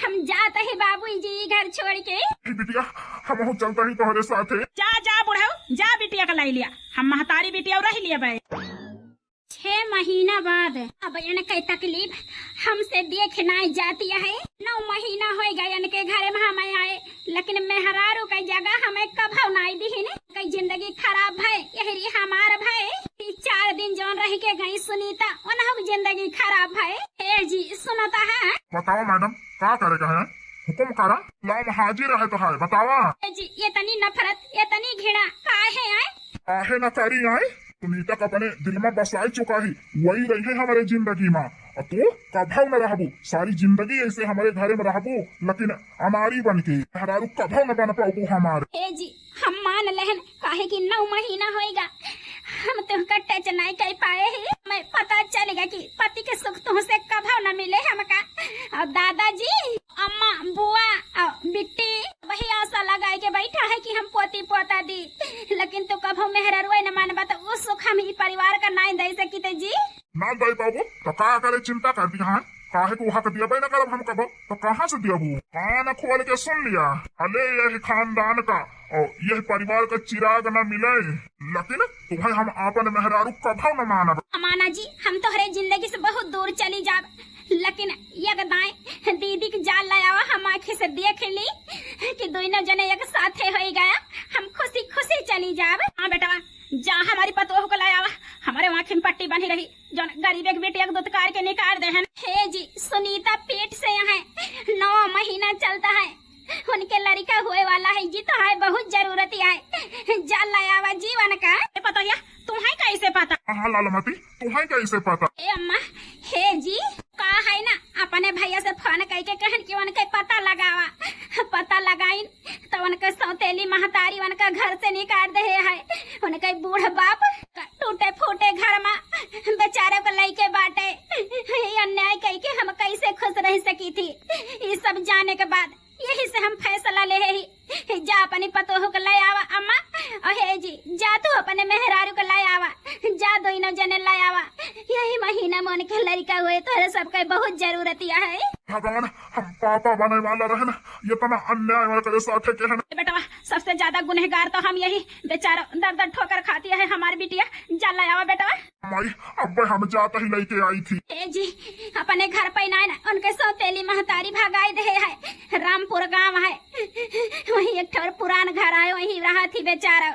हम जाते ही बाबूजी घर छोड़ के। ए बिटिया, हम चलते ही तोहरे साथे। जा, जा बुढ़ऊ, जा बिटिया का लाई लिया, हम महतारी बिटिया रह लिया बे। छह महीना बाद अब इनके तकलीफ हमसे देख नाई जाती है। नौ महीना हो गए इनके घरे में हम आए, लेकिन मेहरारू के जगह हमें कभौ नाई दिहिन। कई जिंदगी खराब भय, यही हमार भय। ई चार दिन जौन रह के गई सुनीता, उन्हों की जिंदगी खराब भय। ए जी, सुनता है? बताओ मैडम, का करे का है? हुकुम करा, लाओ, हम हाजिर है तो है, बतावा। ए जी, ये तनी नफरत, ये तनी घृणा काहे आए? काहे ना करी आए? सुनीता का अपने दिल में बसाई चुका ही, वही रही है हमारे जिंदगी में। और तू कभौ न रहबू, सारी जिंदगी ऐसे हमारे घरे में रहबू, लेकिन अनारी बन के मेहरारू कभौ न बन पाबू हमार। ए जी, हम मान लेहन, काहे कि नौ महीना होएगा, हम तुमका टच नहीं कर पाए ही। हमें पता चलेगा कि पति के सुख तुमसे कभौ न मिले हमका। और दादाजी, अम्मा, बुआ, और बिट्टी, वही आशा लगाए के बैठा है कि हम पोती पोता दी, लेकिन तू कभौ मेहररुए न मानबा, तो उ सुख हम ई परिवार का नाई दे सकित जी। ना दे पाबू, तो का करे चिंता करती हैं? काहे को हक दियबे न करब हम कबो, तो कहाँ से दियबू? कान खोल के सुन लिया, भले यह खानदान का और यह परिवार का चिराग न मिले, लेकिन तुम्हें हम आपन मेहरारू कभौ न मानब। अमाना जी, हम तोहरे जिंदगी से बहुत दूर चली जाब, लेकिन एक दाएं दीदी के जाल ले आवा, हम आँखी से देख ली कि दोनों जने एक साथे होई गया, हम खुशी खुशी चली जाब। हाँ बेटवा, जा हमारी पतोह को ले आवा, हमारे आँखी में पट्टी बंधी रही, जौन गरीब एक बेटी एक दुत्कार के निकाल दे हन। हे जी, सुनीता पेट से यहाँ नौ महीना चलता है, उनके लड़का होए वाला है जी, तो है बहुत जरूरत है, जा ले आवा जीवन का। ए पतोहिया, तुम्हें कैसे पता? हाँ लालमती, तुम्हें कैसे पता? ए अम्मा, हे जी, का है ना, अपने भैया से फोन करके कहन कि उनके पता लगावा, पता लगाइन तो उनके सौतेली महतारी उनका घर से निकाल दे है, उनके बूढ़ बाप टूटे फूटे घर में बेचारे को लेके बाटे, ये अन्याय करके हम कैसे खुश रह सकी थी? ये सब जाने के बाद यही से हम फैसला ले ही, जा अपनी पतोह को ले आवा अम्मा, और हे जी, जा तू अपने मेहरारू को ले आवा, जा दोनों जने ले आवा, यही महीना में उनके लड़का हुए, तोहरे सबके बहुत जरूरत है। भगवान, हम पापा बने वाला रहन, इतना अन्याय हमारे करे साथे के हन। बेटवा, सबसे ज्यादा गुनहगार तो हम यही बेचारा दर दर ठोकर खाती है हमार बिटिया, जा ले आवा बेटवा। माई, अब हम जात ही लेके आई थी। ए जी, अपने घर पे ना, ना, उनके सौतेली महतारी भगाई दे है, रामपुर गांव है, वहीं एक ठोर पुरान घर आए, वहीं रहा थी बेचारा,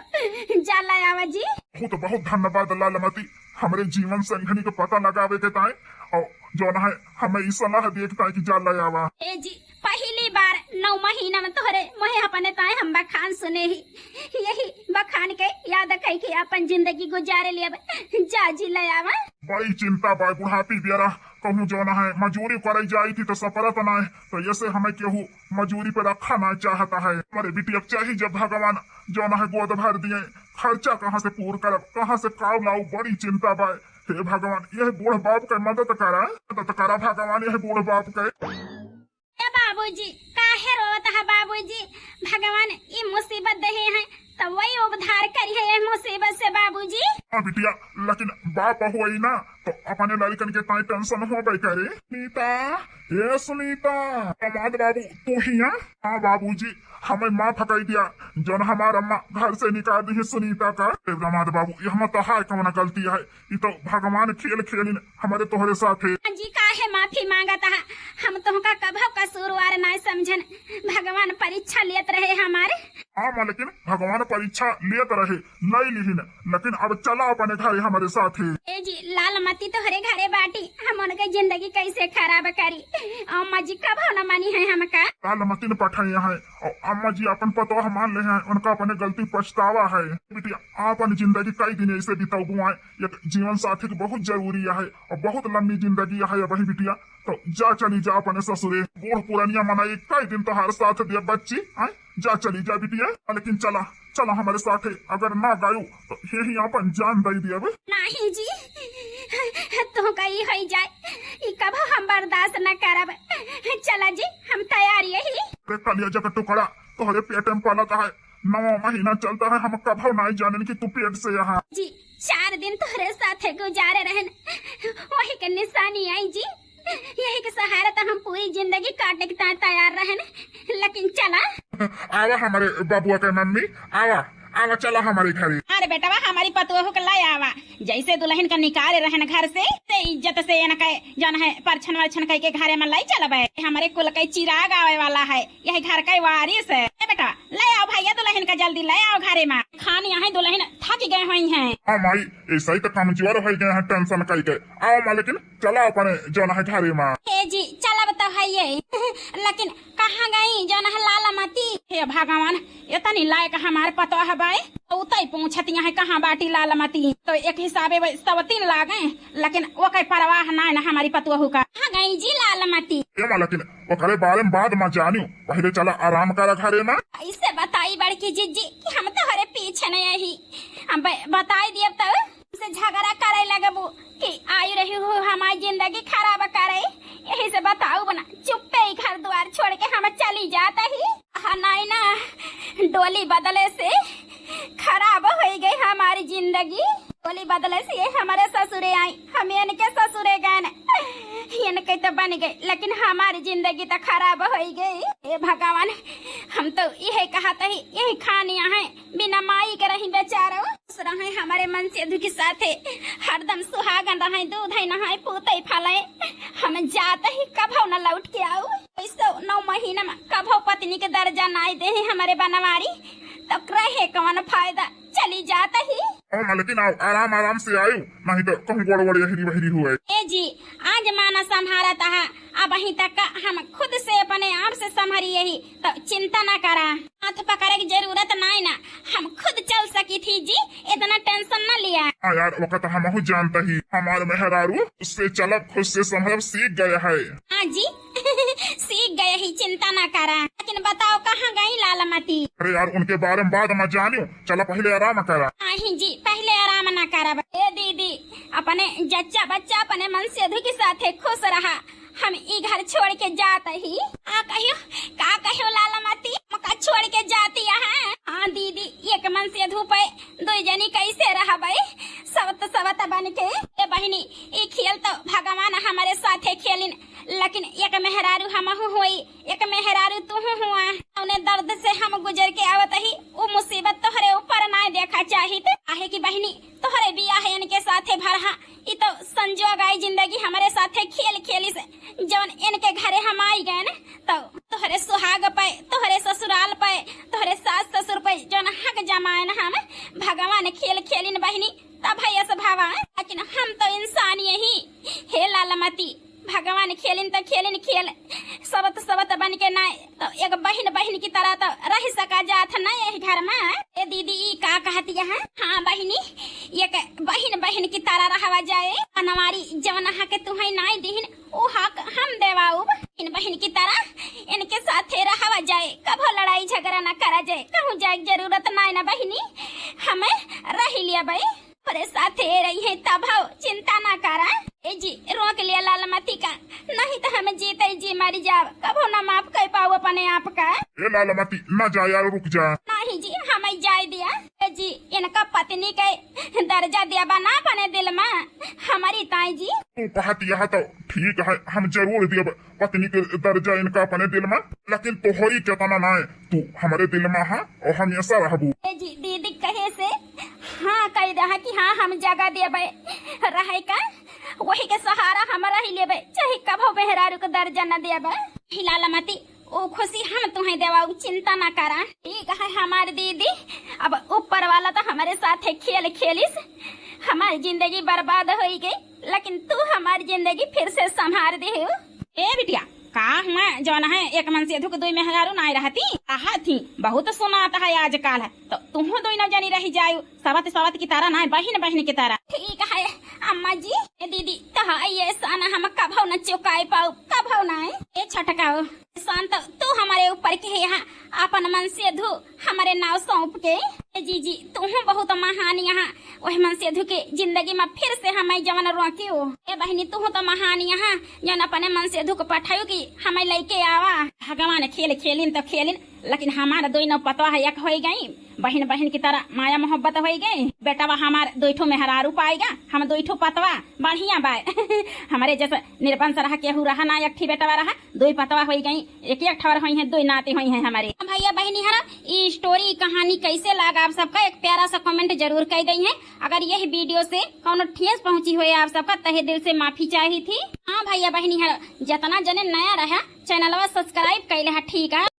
जा ले आवा जी। बहुत बहुत धन्यवाद लालमती, हमरे जीवन संगनी के पता लगावे के ताए, और जौन है हमें ई सलाह दे के ताए कि जा ले आवा। ए जी, पहली बार नौ महीना में तोहरे मुँहे अपने ताए हम बखान सुने ही, यही बखान के याद कई के अपन जिंदगी गुजारे लेब, जा जी ले आवा। बड़ी चिंता बा बुढ़ापी बेरा, कहूँ जौन है मजूरी करे जाई थी तो सपरत ना है, तो ऐसे हमें केहू मजूरी पे रखा ना चाहता है। हमारे बिटिया के चाहिए जब भगवान जौन है गोद भर दिए, खर्चा कहाँ से पूर करब, कहाँ से काव लाऊ, बड़ी चिंता बा। हे भगवान, यह बूढ़ बाप के मदद करा, मदद करा भगवान यह बूढ़ बाप के। ए बाबूजी, काहे रोवत है बाबूजी? भगवान ई मुसीबत देहे हैं, तो वही उद्धार करी है ये मुसीबत से बाबूजी। हाँ बिटिया, लेकिन बाप हुई ना, तो अपने लड़कन के ताई टेंशन होबे करे। सुनीता, ए सुनीता, दामाद बाबू, तू हिया? हाँ बाबूजी, हमें माफ कई दिया, जौन हमार अम्मा घर से निकाल दी सुनीता का। ए दामाद बाबू, ये हम तो हाय कौन गलती है, ये तो भगवान खेल खेलिन हमारे तोहरे साथे। जी, काहे माफी मांगत है? हम तोहका कभो कसूरवार ना समझन, भगवान परीक्षा लेत रहे हमारे। हाँ मालकिन, भगवान परीक्षा लेत रहे, लई लिहिन, लेकिन अब चला अपने घरे हमरे साथे। ए जी, लालमती तोहरे घरे बाटी, हम उनके जिंदगी कैसे खराब करी? अम्मा जी कभो न मानी है हमका। लालमती न पठाए हैं, और अम्मा जी अपन पतोह मान ले हैं, उनका अपने गलती पछतावा है। बिटिया, अपन जिंदगी कई दिन ऐसे बिताऊ बुआए, एक जीवन साथी के बहुत जरूरी है, और बहुत लंबी जिंदगी है अब बिटिया। तो जा, चली जा अपने ससुरे, बूढ़ पुरानिया मनाई कई दिन तोहार साथ दे बच्ची, हैं? जा चली जा बिटिया, लेकिन चला, चला हमरे साथे, अगर ना गायू तो यही अपन जान दे दियब। नहीं जी, तोहका ई होई जाए, ई कबो हम बर्दाश्त न करब। चला जी, हम तैयार यही। अरे कलिया जक टुकड़ा, तोहरे पेट में पलत है, नौ महीना चलता है, हम कबो नहीं जानन कि तू पेट से यहाँ। जी, चार दिन तोहरे साथे गुजारे रहन, वही के निशानी आई जी। यही के सहारा तो हम पूरी जिंदगी काटे के ता-, तैयार रहन, लेकिन चला। आवा हमारे बबुआ के मम्मी, आवा, आवा, चला हमारे घरे। अरे बेटवा, हमारी पतोहू के लाई आवा, जैसे दुल्हन का निकाले रहन घर से, ते इज्जत से इनके जौन है परछन वरछन कई के घरे में लाई चलबे। हमारे कुल के चिराग आवे वाला है, यही घर का वारिस है। ए बेटवा, लाई आओ भैया दुल्हन का, जल्दी लाई आओ घरे में। खान यहाँ दुल्हन थक गए हुई हैं। हाँ माई, ऐसा ही तो कमजोर हो गए हैं टेंशन कई के। आओ मालकिन, चला अपने जौन है घरे में। ए जी, चलब तो है ये, लेकिन कहाँ गई जौन है लालमती? हे भगवान, इतनी लायक हमार पतोह बाए, तो उतई पूछत यहाँ कहाँ बाटी लालमती? तो एक हिसाबे वे सवतीन लागे, लेकिन ओके परवाह ना है ना हमारी पतोहू का। कहाँ गई जी लालमती? ए मालकिन, ओकरे बारे में बाद में जानियो, पहले चला आराम करा घरे में। ऐसे बताई बड़की जिज्जी कि हम तोहरे पीछे नहीं आई, हम ब-, बताई दियब तो से झगड़ा करे लगबू कि आई रही हो हमारी जिंदगी खराब करे। यही से बताऊ बना, चुप्पे ही घर द्वार छोड़ के हम चली जात ही। हाँ, नहीं ना, डोली बदले से खराब हो गई हमारी जिंदगी। डोली बदले से ये हमारे ससुरे आई, हम इनके ससुरे गए न, इनके तो बन गए, लेकिन हमारी जिंदगी तो खराब हो गई। हे भगवान, हम तो यही कहत ही, यही खानिया है, बिना माई के रही बेचारो। खुश रहे हमारे मनसेधु के साथे, हरदम सुहागन रहे, दूध है नहाए, पूत है फले। हम जात ही कभो न लौट के आऊ। ऐसो नौ महीना में कभो पत्नी के दर्जा नाई दे ही हमारे बनवारी, तो रहे कौन फायदा? चली जात ही। ओ मालकिन, आओ, आराम आराम से आयो, नहीं तो कहूँ गड़बड़ यहरी बहरी हुए। ए जी, आज माना संभारत हा, अबहीं तक हम खुद से अपने आप से संभरी यही, तो चिंता ना करा। हाथ पकड़े की जरूरत नाई ना, हम खुद चल सकी थी जी, इतना टेंशन ना लिया। हाँ यार, वक्त हमहू जानता ही, हमार मेहरारू उससे चलब, खुद से संभलब सीख गया है। हाँ जी, सीख गए ही, चिंता ना करा। लेकिन बताओ, कहाँ गई लालमती? अरे यार, उनके बारे में बाद में जानियो, चला पहले आराम करा। नहीं जी, पहले आराम ना करब। ए दीदी, अपने जच्चा बच्चा अपने मनसेधु के साथे खुश रहा, हम ई घर छोड़ के जात ही। का कहियो, का कहियो लालमती, हमका छोड़ के जाती है? हाँ दीदी, एक मनसेधु पे दो जनी कैसे रहबे, सवत सवत बन के। ए बहिनी, ई खेल तो भगवान हमारे साथे खेलिन, लेकिन एक मेहरारू हमहू होई, एक मेहरारू तू हुआ। उन्हें दर्द से हम गुजर के आवत ही, वो मुसीबत तोहरे ऊपर ना देखा चाहित। आहे कि बहिनी, तोहरे बियाह इनके साथे भरहा, ई तो संजोग आई जिंदगी हमरे साथे खेल खेलिस, जौन इनके घरे हम आई गए न, तो तोहरे सुहाग पे, तोहरे ससुराल पे, तोहरे सास ससुर पे जौन हक जमाए न हम, भगवान खेल खेलिन बहिनी, तब है यस भावा। लेकिन हम तो इंसान यही, हे लालमती, भगवान खेलिन तो खेलिन खेल, सवत सवत बन के ना, तो एक बहिन बहिन की तरह तो रह सका जात ना यही घर में। ए दीदी, ई का कहती है? हाँ बहिनी, एक बहिन बहिन की तरह रहवा जाए। बनवारी जवन हक तुहई नाई दिहिन, उ हक हम देवाउब। इन बहिन की तरह इनके साथे रहवा जाए, कभो लड़ाई झगड़ा ना करा जाए, कहूँ जाए के जरूरत नाई ना बहिनी, हमें रह लिया बई। तोहरे साथे रही है तब हो, चिंता ना करा। ए जी, रोक लिया लालमती का, नहीं तो हम जीते जी मर जाब, कबो ना माफ कर पाऊ अपने आप का। ए लालमती, ना जा यार, रुक जा। नहीं जी, हमें जाए दिया। ए जी, इनका पत्नी के दर्जा दिया बा ना अपने दिल में, हमारी ताई जी। तू कहत यह तो ठीक है, हम जरूर दियब पत्नी के दर्जा इनका अपने दिल में, लेकिन तोहरी चेतना ना है, तू हमारे दिल में है और हमेशा रहबू। ए जी, दीदी कहे से हाँ कह दे कि हाँ हम जगह देबे रहे का, वही के सहारा हम रह लेबे, चाहे कभो मेहरारू के दर्जा न देबे। लालमती, ओ खुशी हम तुहें देवा, उ चिंता ना करा। ठीक है हमार दीदी, अब ऊपर वाला तो हमारे साथ है खेल खेलिस, हमार जिंदगी बर्बाद होई गई, लेकिन तू हमार जिंदगी फिर से संभार दे हो। ए बिटिया, का हुआ जौन है एक मनसेधू के दुई मेहरारू नाय रहती? कहा थी, बहुत सुनात है आजकल है, तो तुहू दुई न जनी रही जायु, सवत सवत की तरह नाय, बहिन बहिन की तरह। ठीक है अम्मा जी। ए दीदी, तो ये सन हम कभो न चुकाए पाऊ, कभो ना। ए छोटका हो, सन तो तू हमारे ऊपर के है, अपन मनसेधू हमारे नाव सौंप के। ए जीजी, तुहू बहुत महान यहाँ, वही मनसेधू के जिंदगी में फिर से हमें जवन रोके हो। ए बहिनी, तुहू तो महान यहाँ, जौन अपने मनसेधू को पठायु कि हमें लेके आवा। भगवान खेल खेलिन तो खेलिन, लेकिन हमार दोई नौ पतवा है एक होई गई, बहिन बहिन की तरह माया मोहब्बत होई गई। बेटवा हमार दोई ठो मेहरारू पाएगा, हम दोई ठो पतवा बढ़िया बाय। हमारे जैसे निर्वंश रहा, केहू रहा ना, एक ठी बेटवा रहा, दोई पतवा होई गई, एक एक ठवर होई हैं, दोई नाती होई हैं हमारे। भैया बहिनी हरा, ई स्टोरी, ई कहानी कैसे लागा आप सबका, एक प्यारा सा कमेंट जरूर कर दई हैं। अगर यह वीडियो से कौनो ठेस पहुंची होए आप सबका, तहे दिल से माफी चाही थी। हाँ भैया बहिनी हरा, जितना जने नया रहा, चैनलवा सब्सक्राइब कैले है, ठीक है।